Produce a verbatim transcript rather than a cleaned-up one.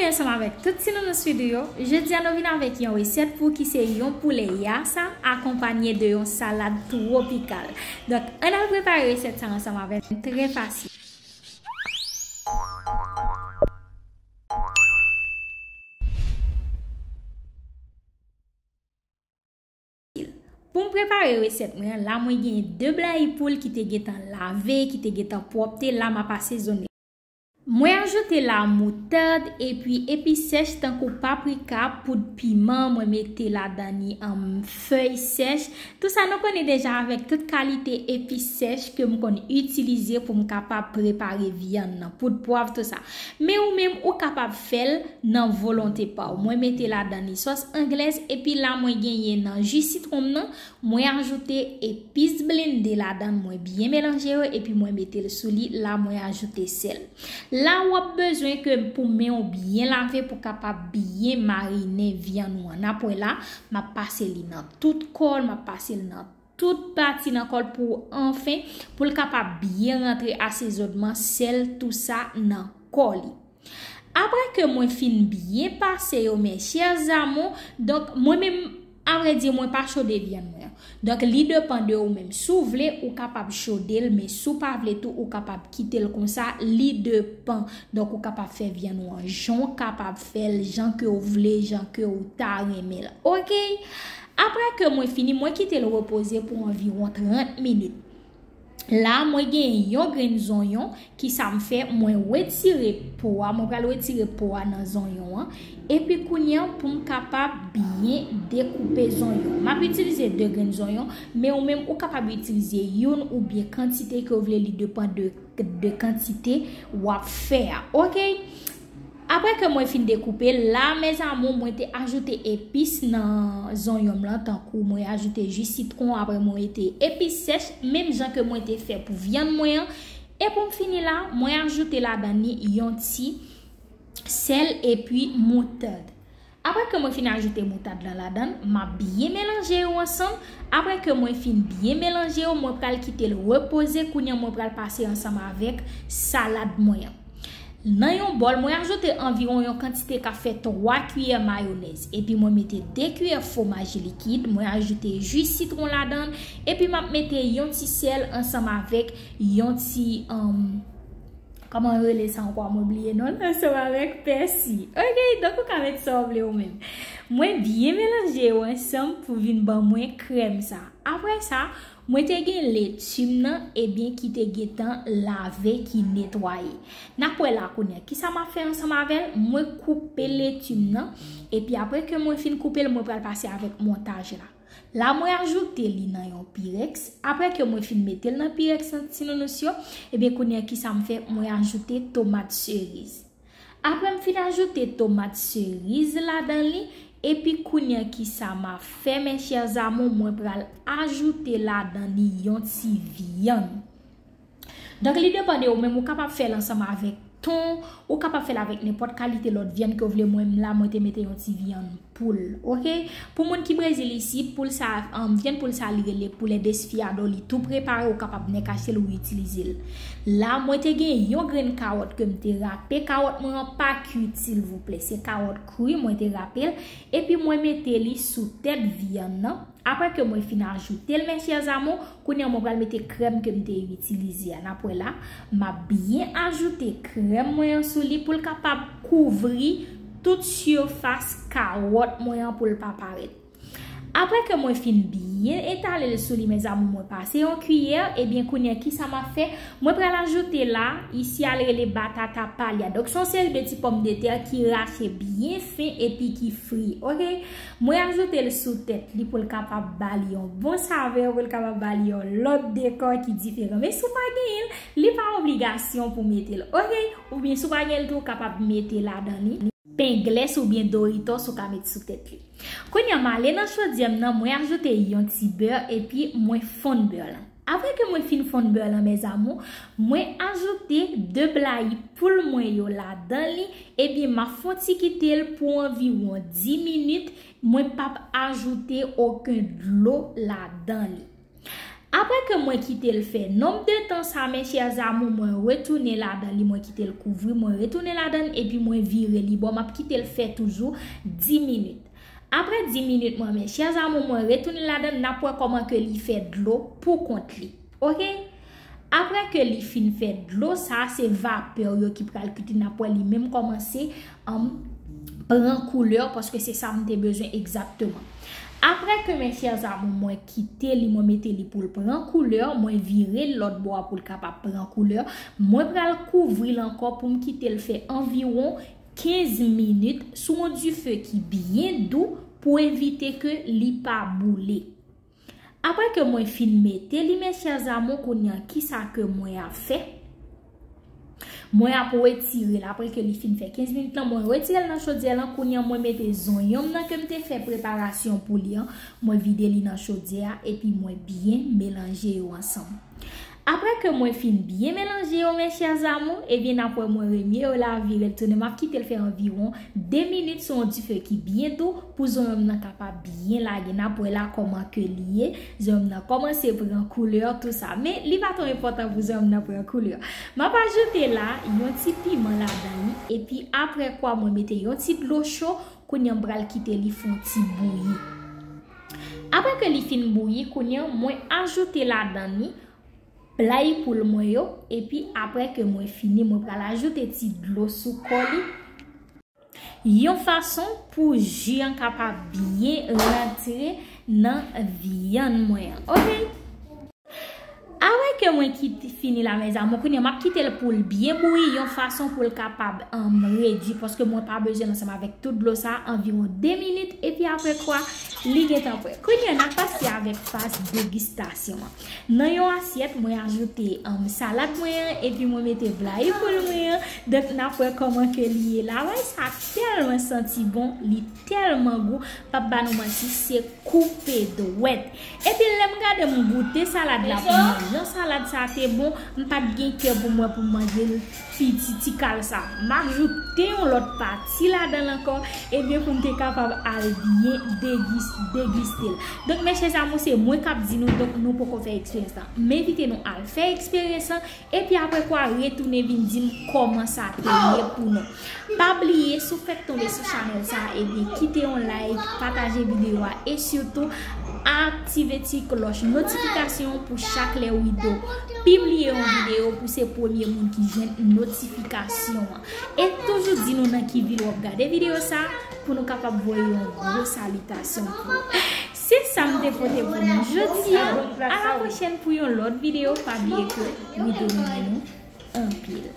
Ansanm avèk tout ti nounous Fidou yo, jodi a nou vin avèk yon resèt pou ki se yon poule yasa akonpanye de yon salad twopikal. Donk, ann al prepare resèt sa ansanm avè m, trè fasil. Pou m prepare resèt mwen an, la mwen genyen de blayi poul ki te gentan lave, ki te gentan pwòpte, la m ap asezonnen. Mwen ajoute la moutad epi epi sèch tankou paprika, poud piman, mwen mete ladan li, um, fèy sèch. Tou sa nou konnen deja avèk tout kalite epi sèch ke m konn itilize pou m kapab prepare vyann nan, poud pwav, tou sa. Men ou menm, ou kapab fè l nan volonte pa w. Mwen mete ladan li sòs anglèz, epi la mwen genyen nan ji sitwon m nan, mwen ajoute epis blende ladan l, mwen byen melanje yo, epi mwen mete l sou li, la mwen ajoute sèl. La w ap bezwen ke pou men w byen lave pou kapab byen marinen vyann ou an. N ap wè la, m ap pase li nan tout kò l, m ap pase l nan tout pati nan kò l pou anfen, pou l kapab byen rantre asezonman sèl tou sa nan kò li. Apre ke mwen fin byen pase yo, mes chers amours, donk mwen menm, a vrè di, mwen pa chode vyann mwen an. Donk, li depan de ou menm. Si w vle, ou kapab chode l, men si w pa vle tou, ou kapab kite l konsa, li depan. Donk, ou kapab fè vyann ou an jan w kapab fè l, jan ke w vle, jan ke w ta renmen l. Oke? Apre ke mwen fini, mwen kite l repoze pou anviwon trant minit. La, mwen gen yon grenn zonyon, ki sa m fè, mwen retire po a, mwen pral retire po a nan zonyon an, epi kounye a pou m kapab byen dekoupe zonyon. M ap itilize de grenn zonyon, men ou menm ou kapab itilize youn oubyen kantite ke w vle, li depan de, de kantite w ap fè a, oke? Apre ke mwen fin dekoupe l, la, mes amours, mwen te ajoute epis nan zonyon m lan, tankou mwen ajoute ji sitwon, apre mwen mete epis sèch, menm jan ke mwen te fè pou vyann mwen an. E pou m fini la, mwen ajoute ladan li yon ti sèl epi moutad. Apre ke mwen fin ajoute moutad lan ladan l, m ap byen melanje yo ansanm. Apre ke mwen fin byen melanje yo, mwen pral kite l repoze. Kounye a mwen pral pase ansanm avèk salad mwen an. Nan yon bòl, mwen ajoute anviwon yon kantite k ap fè twa kiyè mayonèz. Epi mwen mete de kiyè fwomaj likid, mwen ajoute ji sitwon ladan l, epi m ap mete yon ti sèl ansanm avèk yon ti, um, kòman yo rele sa ankò, mwen bliye non l, ansanm avèk pèsi. Oke, donk ou ka met sa w vle ou menm. Mwen byen melanje yo ansanm pou vin ban mwen krèm sa. Apre sa, mwen te gen leti m nan, ebyen, ki te gentan lave, ki netwaye. N ap wè la kounye a. Kisa m ap fè ansanm avè l? Mwen koupe leti m nan, epi apre ke mwen fin koupe l, mwen pral pase avèk montaj la. La, mwen ajoute li nan yon pirèks. Apre ke mwen fin mete l nan pirèks nan ti nounous yo, ebyen, kounye a, kisa m fè? Mwen ajoute tomat seriz. Apre m fin ajoute tomat seriz ladan li, epi kounye a kisa m ap fè, mes chers amours, mwen pral ajoute ladan li yon ti vyann. Donk, li depann de ou menm, ou kapab fè l ansanm avèk ton, ou kapab fè l avèk nenpòt kalite lòt vyann ke w vle. Mwen menm la, mwen te mete yon ti vyann poul, oke? Pou moun ki Brezil isi, poul sa, um, vyann poul sa li rele poulet desfiado, li tou prepare, ou kapab nèk achte l, ou itilize l. La, mwen te gen yon grenn kawòt ke m te rape. Kawòt mwen an pa kuit, silvouplè. Se kawòt kri, mwen te rape l. Epi mwen mete li sou tèt vyann nan. Apre ke mwen fin ajoute l, mes chers amours, kounye a mwen pral mete krèm ke m te itilize a. N ap wè la, m ap byen ajoute krèm mwen an sou li pou l kapab kouvri tout sifas kawòt mwen an pou l pa parèt. Apre ke mwen fin byen etale l sou li, mes amours, mwen pase yon kiyè, ebyen, kounye a, kisa m ap fè? Mwen pral ajoute la, isi a l rele batata palya. Donk, se yon seri de ti pòmdetè ki rache byen fen epi ki fri, oke? Mwen ajoute l sou tèt li pou l kapab ba li yon bon savè, pou l kapab ba li yon lòt dekò ki diferan. Men si w pa genyen l, li pa obligasyon pou mete l, oke? Oubyen si w pa genyen l tou, ou kapab mete ladan li. Pengles oubyen Doritos ou ka met sou tèt li. Kounye a, m ale nan chodyè m nan, mwen ajoute yon ti bè epi mwen fonn bè lan. Apre ke mwen fin fonn bè lan, mes amours, mwen ajoute de blayi poul mwen yo ladan li, ebyen, m ap fè yon ti kite l pou anviwon dis minit, mwen p ap ajoute okenn dlo ladan li. Apre ke mwen kite l fè nonb de tan sa, mes chers amours, mwen retounen ladan li, mwen kite l kouvri, mwen retounen ladan l, epi mwen vire li bò, m ap kite l fè toujou dis minit. Apre dis minit, mwen, mes chers amours, mwen retounen ladan l, n ap wè kòman ke li fè dlo pou kont li. Oke? Apre ke li fin fè dlo, sa se vapè yo ki pral kite, n ap wè li menm kòmanse, um, pran koulè, paske se sa m te bezwen egzakteman. Apre ke, mes chers amours, mwen kite li, mwen mete li pou l pran koulè, mwen vire l lòt bò a pou l kapab pran koulè, mwen pral kouvri l ankò pou m kite l fè anviwon kenz minit sou yon dife ki byen dou pou evite ke li pa boule. Apre ke mwen fin mete li, mes chers amours, kounye a, kisa ke mwen ap fè? Mwen ap retire l, apre ke li fin fè kenz minit lan, mwen retire l nan chodyè lan, kounye a, mwen mete zonyon m nan ke m te fè preparasyon pou li an, mwen vide li nan chodyè a, epi mwen byen melanje yo ansanm. Apre ke mwen fin byen melanje yo, mes chers amours, ebyen, n ap wè mwen remye yo la, vire l tounen, m ap kite l fè anviwon de minit sou yon dife ki byen dou pou zonyon m nan kapab byen lage. N ap wè la kòman ke li ye. Zonyon m nan kòmanse pran koulè, tou sa. Men, li pa twò enpòtan pou zonyon m nan pran koulè. M ap ajoute la yon ti piman ladan li, epi apre kwa mwen mete yon ti dlo cho, kounye a m pral kite li fè yon ti bouyi. Apre ke li fin bouyi, kounye a mwen ajoute ladan li blay poul mwen yo, epi apre ke mwen fini, mwen pral ajoute ti dlo sou kò li. Yon fason pou ji an kapab byen rantre nan vyann mwen an. Oke? Apre ke mwen kite fini la, mes amours, kounye a m ap kite l pou l byen bouyi yon fason pou l kapab, um, redui, paske mwen pa bezwen l ansanm avèk tout dlo sa, anviwon de minit, epi apre kwa, li gentan prè. Kounye a n ap pase avèk faz degustasyon an. Nan yon asyèt, mwen ajoute, um, salad mwen an, epi mwen mete blayi poul mwen an. Donk, n ap wè kòman ke li ye la. Bagay sa tèlman santi bon, li tèlman gou, p ap ba nou manti, se koupe dwèt. Epi lè m gade, m goute salad la pou mwen, jan salad sa te bon, m pa t gen kè pou mwen pou m manje l piti ti kal sa. M ajoute yon lòt pati ladan l ankò, ebyen pou m te kapab al byen degis-, degiste l. Donk, mes chers amours, se mwen k ap di nou, donk nou poko fè eksperyans lan. M envite nou al fè eksperyans lan, epi apre kwa, retounen vin di m kòman sa te ye pou nou. Pa bliye, si w fèk tonbe sou chanèl sa, ebyen, kite yon like, pataje videyo a, e sitou, aktive ti klòch notifikasyon pou chak lè Wido pibliye yon videyo pou se premye moun ki jwenn notifikasyon an. E toujou di nou nan ki vil w ap gade videyo sa pou nou kapab voye yon gwo salitasyon pou ou. Se sa m te pote pou nou jodi a. A la pwochèn pou yon lòt videyo. Pa bliye ke Wido renmen nou anpil.